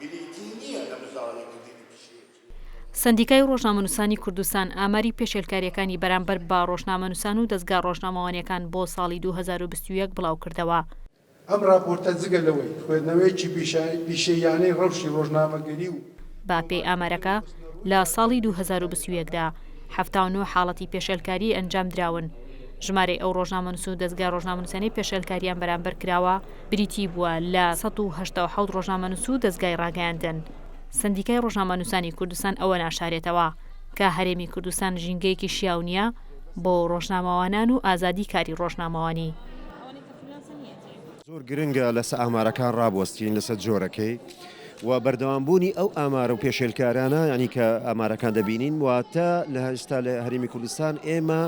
بریتی نییە لە مزاوەلەکردنی پیشەیەکی. سەندیکای ڕۆژنامەنووسانی کوردستان ئاماری پێشێلکارییەکانی بەرامبەر بە ڕۆژنامەنووسان و دەزگا ڕۆژنامەوانییەکان بۆ ساڵی 2021 بڵاوکردەوە. ئەم ڕاپۆرتە جگە لەوەی خوێندنەوەیەکی پیشەییانەی ڕەوشی ڕۆژنامەگەری و بە پێی ئامارەکە، لە ساڵی 2021 دا 79 حاڵەتی پێشێلکاریی ئەنجام دراون، ژمارەی ئەو ڕۆژنامەنووس و دەزگا ڕۆژنامەنووسانەی پێشێلکارییان بەرامبەر کراوە بریتی بووە لە 187 ڕۆژنامەنووس و دەزگای ڕاگەیاندن. سەندیکای ڕۆژنامەنووسانی کوردستان ئەوە ناشارێتەوە کە هەرێمی کوردستان ژینگەیەکی شیاو نییە بۆ ڕۆژنامەوانان و ئازادی کاری ڕۆژنامەوانی. زۆر گرنگە لەسە ئامارەکان ڕابوەستین لەسەر جۆرەکەی و بەردەوامبوونی ئەو ئامارە و پێشێلکارانە ینی کە ئامارەکان دەبینین واتە لە هەستا لە هەرێمی کوردستان ئێمە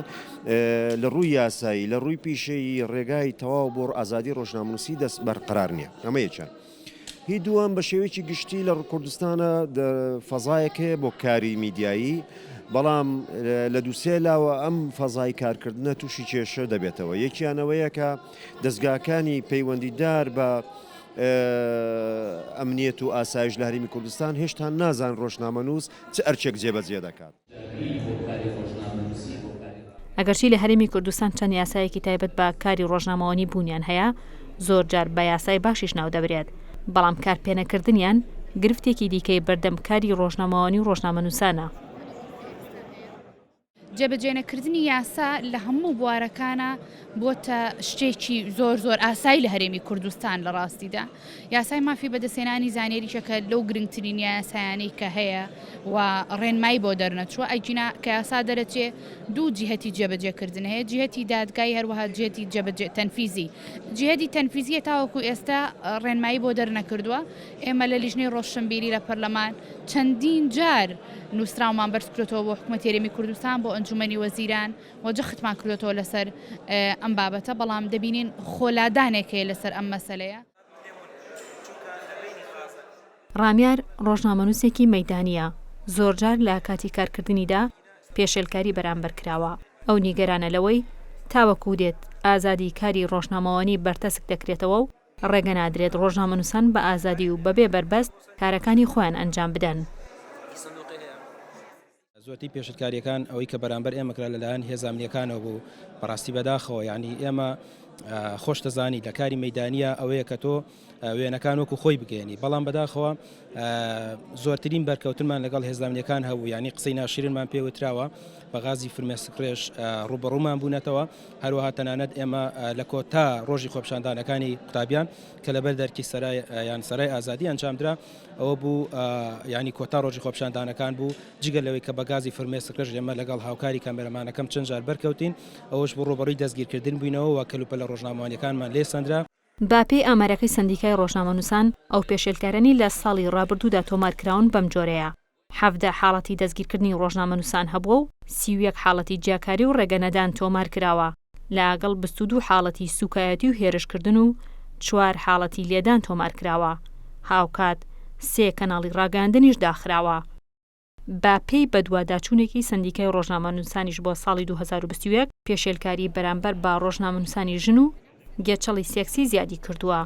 لە ڕووی یاسایی لە ڕووی پیشەیی ڕێگای تەواو بۆ ئازادی ڕۆژنامەنووسی دەست بەرقەرار نییە ئەمە یەکیان. هی دووەم بە شێوەیەکی گشتی لە کوردستانە فەزایەک هەیە بۆ کاری میدیایی بەڵام لە دووسێ لاوە ئەم فەزای کارکردنە تووشی کێشە دەبێتەوە یەکیانەوەیە کە دەستگاکانی پەیوەندیدار بە ئەمنیەت و ئاسایش لە هەرێمی کوردستان هێشتا نازان ڕۆژنامەنووس چ ئەرکێک جێبەجێ دەکات. ئەگەرچی لە هەرێمی کوردستان چەند یاسایەکی تایبەت بە کاری ڕۆژنامەوانی بوونیان هەیە، زۆر جار بە یاسای باشیش ناودەبرێت، بەڵام کارپێنەکردنیان گرفتێکی دیکەی بەردەم کاری ڕۆژنامەوانی و ڕۆژنامەنووسانە. جێبەجێنەکردنی یاسا لە هەموو بوارەکانا بۆتە شتێکی زۆر زۆر ئاسایی لە هەرێمی کوردستان لە ڕاستیدا یاسای مافی بەدەستهێنانی زانیاری یەکێکە لەو گرنگترین یاسایانەی کە هەیە و ڕێنمایی بۆ دەرنەچووە ئەگینا کە یاسا دەرەچێ دوو جیهەتی جێبەجێکردن هەیە جیهەتی دادگای هەروەها جیهەتی جێبەجێ تەنفیزی جیهەتی تەنفیزیە تاوەکو ئێستا ڕێنمایی بۆ دەرنەکردووە ئێمە لە لیژنەی ڕۆشنبیری لە پەرلەمان چەندین جار نووسراومان بەرزکردۆتەوە بۆ حکومەتی هەرێمی کوردستان، بۆ ئەنجومەنی وەزیران و جەختمان کردۆتەوە لەسەر ئەم بابەتە، بەڵام دەبینین خۆلادانێک هەیە لەسەر ئەم مەسەلەیە. ڕامیار ڕۆژنامەنووسێکی مەیدانییە، زۆرجار لە کاتی کارکردنیدا پێشێلکاری بەرامبەر کراوە، ئەو نیگەرانە لەوەی تاوەکو دێت ئازادی کاری ڕۆژنامەوانی بەرتەسک دەکرێتەوە و ڕێگە نادرێت ڕۆژنامەنووسان بە ئازادی و بەبێ بەربەست کارەکانی خۆیان ئەنجام بدەن. زۆرترین پێشلکاریەکان ئەوەی کە بەرامبەر ئێمە کرا لەلایەن هێزە ئەمنیەکانەوە بوو بەڕاستی بەداخەوە یعنی ئێمە خۆش دەزانی لە کاری مەدانیە ئەوەیە کە تۆ وێنەکان وەکو خۆی بگەێنی بەڵام بەداخەوە زۆرترین بەرکەوتنمان لەگەڵ هێزامنیەکان هەبوو ینی قسەی ناشرینمان پێوتراوە بە غازی فرمێسکڕێژ ڕوبەڕوومان بوونەتەوە هەروەها تەنانەت ئێمە لە کۆتا ڕۆژی خۆپیشاندانەکانی قوتابیان کە لەبەر دەرکی سەرای یان سەرای ئازادی ئەنجامدرا ئەوە بوو ینی کۆتا ڕۆژی خۆپیشاندانەکان بوو جگە لەوەی کە بە گازی فرمێسکڕێژ ئێمە لەگەڵ هاوکاری کامێرەمانەکەم چەند جار بەرکەوتین ئەوەش بوو ڕووبەڕووی دەستگیرکردن بووینەوە و کەلوپەلە ڕۆژنامەوانیەکانمان لێ سەندرا. بە پێی ئامارەکەی سەندیکای ڕۆژنامەنووسان، ئەو پێشێلکارانەی لە ساڵی ڕابردوودا تۆمارکراون بەم جۆرەیە، 17 حاڵەتی دەستگیرکردنی ڕۆژنامەنووسان هەبووە و 31 حاڵەتی جیاکاری و ڕێگەنەدان تۆمارکراوە، لەگەڵ 22 حاڵەتی سووکایەتی و هێرشکردن و چوار حاڵەتی لێدان تۆمارکراوە، هاوکات سێ کەناڵی ڕاگەیاندنیش داخراوە. بە پێی بەدواداچوونێکی سەندیکای ڕۆژنامەنووسانیش بۆ ساڵی 2021، پێشێلکاری بەرامبەر بە ڕۆژنامەنووسانی ژن و گێچەڵی سێکسی زیادی کردووە.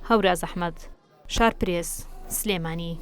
هەوراز ئەحمەد، شارپرێس، سلێمانی.